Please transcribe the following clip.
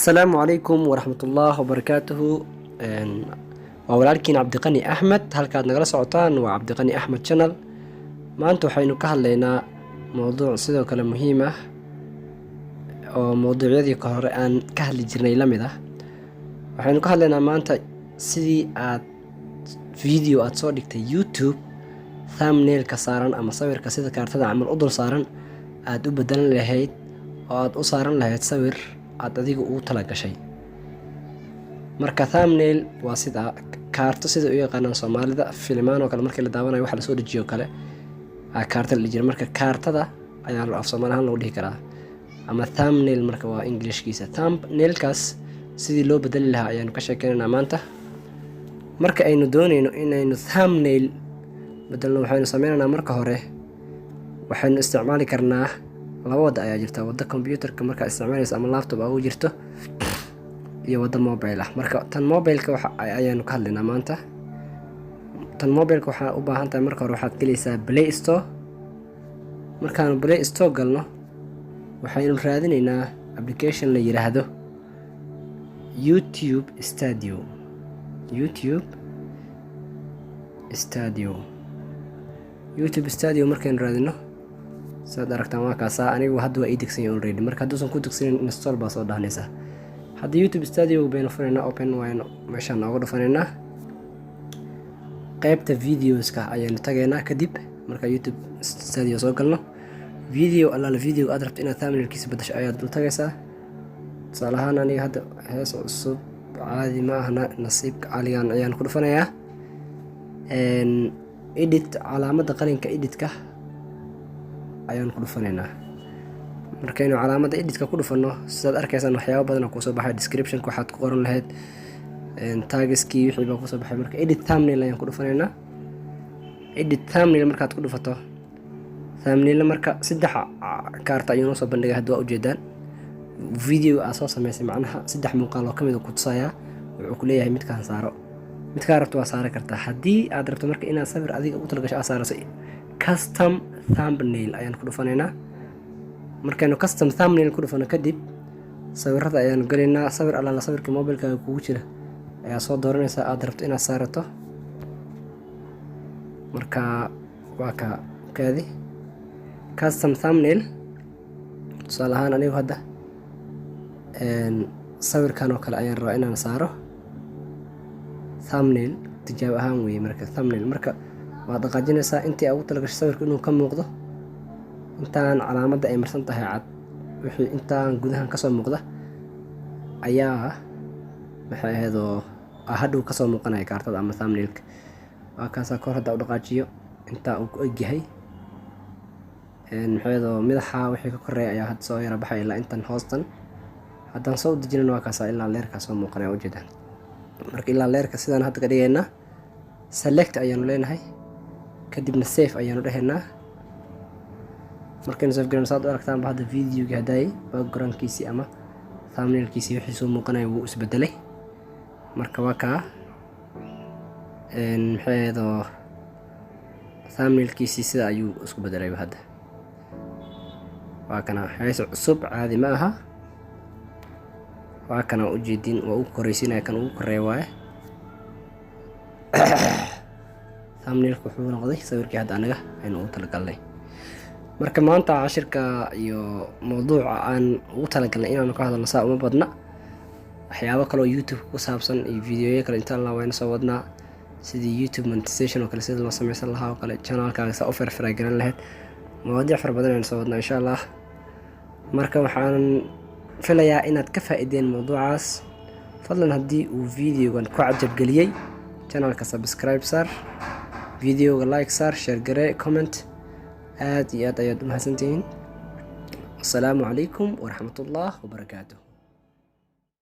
Asalaamu calaykum waraxmatullaah wabarakaatuhu. Waa walaalkiin Cabdiqani Axmed. Halkaad nagala socotaan waa Cabdiqani Axmed Channel. Maanta waxaynu ka hadlaynaa mowduuc sidoo kale muhiim ah oo mowduucyadii ka hore aan ka hadli jirnay la mid ah. Waxaynu ka hadlaynaa maanta sidii aad video aad soo dhigtay YouTube thumbnailka saaran ama sawirka sida kaartada camal u dul saaran aad u bedelan lahayd oo aad u saaran lahayd sawir aad adiga ugu tala gashay. Marka thumbnail waa sida kaarto, sida u yaqaanaan Soomaalida filimaan oo kale markii la daawanayo waxa lasoo dejiyo kale aa kaarta la dhihi jiray. Marka kaartada ayaa af Soomaali ahaan lagu dhihi karaa ama thumbnail. Marka waa Englishkiisa. Thumbnailkaas sidii loo bedeli lahaa ayaanu ka sheekeynaynaa maanta. Marka aynu dooneyno inaynu thumbnail bedelno, waxaynu sameynaynaa, marka hore waxaynu isticmaali karnaa laba wadda ayaa jirta: waddo computerka markaa isticmaalaysa ama laptop ugu jirto iyo waddo mobile ah. Marka tan mobileka waxa ayaanu ka hadlaynaa maanta. Tan mobileka waxaa u baahan tahay, marka hore waxaad gelaysaa Play Store. Markaanu Play Store galno, waxaynu raadineynaa application la yiraahdo YouTube Studio. YouTube Studio, YouTube Studio markaynu raadino, sidaad aragtaan waa kaasaa. Anigu hadda waa ii degsan yahay already. Marka hadduusan ku degsanin, install baa soo dhahnaysaa. Hadda YouTube Studio baynu furaynaa, open waynu meeshaan nooga dhufanaynaa. Qaybta videoska ayaynu tagaynaa. Kadib marka YouTube Studio soo galno, video allaala videoga aad rabto inaad thumbnailkiisa bedasho ayaad dul tagaysaa. Tusaale ahaan, aniga hadda "Hees cusub caadi ma ahna nasiibka caligan" ayaan ku dhufanayaa. Edit, calaamadda qalinka editka ayaan ku dhufanaynaa. Markaynu calaamadda editka ku dhufano, sidaad arkaysaan, waxyaaba badan oo kusoo baxay: descriptionka waxaad ku qoran lahayd, tagskii, wixii baa kusoo baxay. Marka edit thumbnail ayaan ku dhufanaynaa. Edit thumbnail markaad ku dhufato, thumbnail marka saddex kaarta ayuu noo soo bandhigay. Hadda waa ujeedaan video aad soo sameysay, macnaha saddex muuqaal oo kamid ku tusayaa. Wuxuu ku leeyahay midkaan saaro, midkaa rabto waa saari kartaa. Haddii aad rabto marka inaad sawir adiga ugu talagasho aad saaraso, custom thumbnail ayaan ku dhufanaynaa. Markaynu custom thumbnail ku dhufano kadib, sawirada ayaanu gelaynaa. Sawir allaala sawirka mobilkaaga kugu jira ayaa soo dooranaysaa aad rabto inaad saarato. Marka waa ka kaadi custom thumbnail. Tusaale ahaan, anigu hadda sawirkan oo kale ayaan rabaa inaan saaro thumbnail, tijaabo ahaan weeye. Marka thumbnail marka waad dhaqaajinaysaa intii aad ugu talagashay sawirka inuu ka muuqdo. Intaan calaamadda ay marsan tahay cad, wixii intaan gudahan kasoo muuqda ayaa, maxay ahaydoo, hadhow kasoo muuqanaya kaartada ama thumbnailka. Waa kaasaa. Kor hadda u dhaqaajiyo, intaa uu ku egyahay, maxay ahaydoo, madaxa wixii ka koreeya ayaa hadda soo yara baxay ilaa intan hoostan. Haddaan soo dejinana, waa kaasaa, ilaa leerkaa soo muuqanaya, ujeedaan. Marka ilaa leerka sidaan hadda ka dhigaynaa, select ayaanu leenahay, kadibna save ayaanu dhehaynaa. Markaynu save garayno, saad u aragtaanba, hadda videogii haddaayay backgroundkiisii ama thumbnailkiisii wixii soo muuqanaya wuu isbedelay. Marka waa kaa, maxay ahaydoo, thumbnailkiisii sida ayuu isku bedelayba. Hadda waa kana "Hees cusub caadi ma aha". Waa kana, ujeedin, waa ugu koreysiinaya, kan ugu koreeya waaye. Thumbnailka wuxuu noqday sawirkii hadda anaga aynu ugu talagalnay. Marka maanta cashirka iyo mowduuca aan ugu talagalnay inaanu ka hadalno saa uma badna. Waxyaabo kale oo YouTube ku saabsan iyo videoyo kale, insha Allah, waynu soo wadnaa, sidii YouTube monetization oo kale sida loo sameysan lahaa oo kale, channelkaaga saa u verify garan lahayd. Mawaadiic fara badan aynu soo wadnaa, insha Allah. Marka waxaan filayaa inaad ka faa-ideen mowduucaas. Fadlan, haddii uu videogan ku cajabgeliyey, channelka subscribe saar, videoga like saar, share garee, comment. Aad iyo aad ayaad u mahadsantihiin. Wasalaamu calaykum waraxmatullah wabarakaatuh.